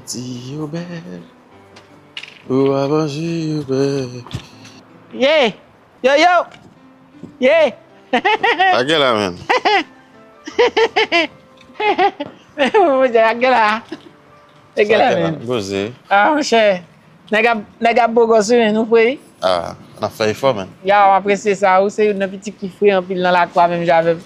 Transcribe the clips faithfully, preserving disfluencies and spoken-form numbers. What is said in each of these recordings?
Ti Obè, ou a manje Obè. Ye! Yo, yo! Ye! Sa gen la, menm? Monchè, sa gen la. Sa gen la, menm. Poze. Ah, monchè. Nèg ap, nèg ap bogòs wi, men nou fre. Ah, n ap fè efò, menm. Ya, m apresye sa. Ou se youn nan pitit ki fre anpil nan lakou a, menm jan avè m.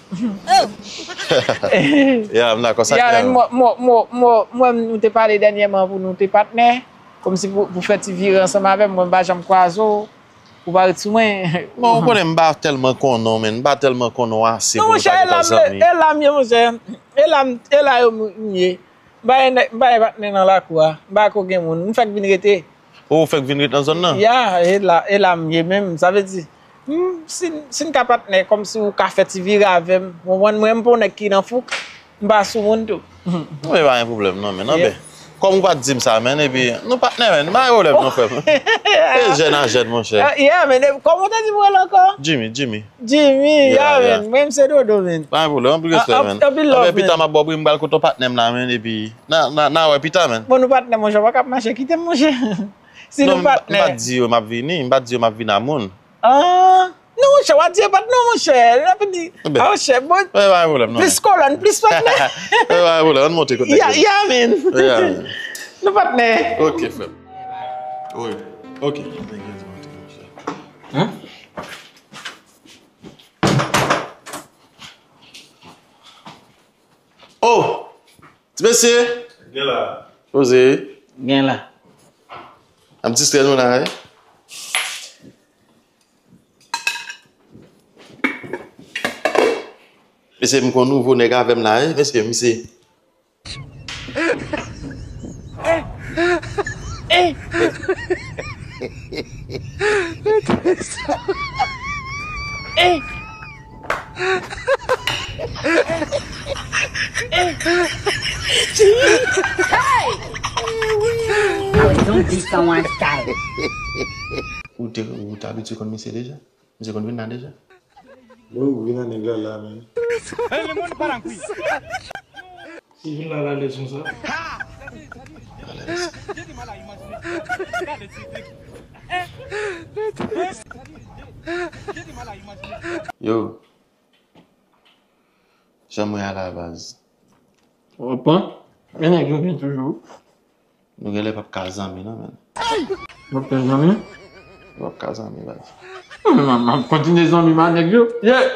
Ya, m dakò, sa klè. Ya, men, mwen, mwen, mwen, mwen, mwen, nou te pale dènyèman pou nou te patnè. Kòmsi pou, pou fè ti vire ansanm avè m, mwen, m pa janm kwaze w. Ou pa ret sou mwen. Bon, ou konnen m pa tèlman konnen w, men m pa tèlman konnen w ase pou nou ta gentan zanmi. Non, monchè, e la m ye, monchè. E la m, e la yo m, m ye. M pa gen nèg, m pa gen patnè nan lakou a. M pa ko gen moun. M fèk vin rete. Ou fèk vin ret nan zòn nan? Ya, e la, e la m ye menm. Sa vle di, m, si, si n ka patnè, kòmsi ou ka fè ti vire avè m. Ou konprann? Mwen, m pa yon nèg ki nan fouk. M pa sou moun tou. Non, men pa gen pwoblèm, non, men, non, men. Kòm ou pa t di m sa, men, epi, nou patnè, men, pa gen pwoblèm, non, frè m. E jèn a jèn, monchè. Eh, yeah, men, e, kòman w te di m rele ankò? Jimmy, Jimmy. Jimmy, yeah, yeah, men. Mwen, m se Dodo, men. Pa gen pwoblèm, anpil respè, men. Anpil love, men. Pita m ap ba w bri, m pral kote yon patnè m la, men, epi, n a, n a, n a wè pita, men. Bon, nou patnè, monchè, w pa ka ap mache kite m, monchè. Si nou patnè. Non, m, m pa t di yo m ap vini, m pa t di yo m ap vin a moun. Ah, non, monchè, w a di e patnè, monchè. L ap di, ah, monchè, bon, plis kolòn, plis patnè. E, pa gen pwoblèm, ann monte kot nèg yo. Ya, ya, men. Ya, men. Nou patnè. Ok, frè m. Wi, ok. Nèg yo di monte, monchè. Hein? Oh! Ti mesye! Gen la. Poze. Gen la. Ap distrè nou la, wi. Mesye, m gon nouvo nèg avè m la, wi. Mesye, misye. Hey! Don't be so one style. Ou te, ou te abitye konn misye deja? Misye konn vin la deja? Bon, ou vin a nèg la la, men. Si vin la la lèzon sa. Yo. Jan mwen a la baz. Opa. Men nèg yo vin toujou. Nou genlè p ap ka zanmi non, men. W ap ka zanmi? W ap ka zanmi, baz. M ap kontinye zanmi m ak nèg yo. Yeah!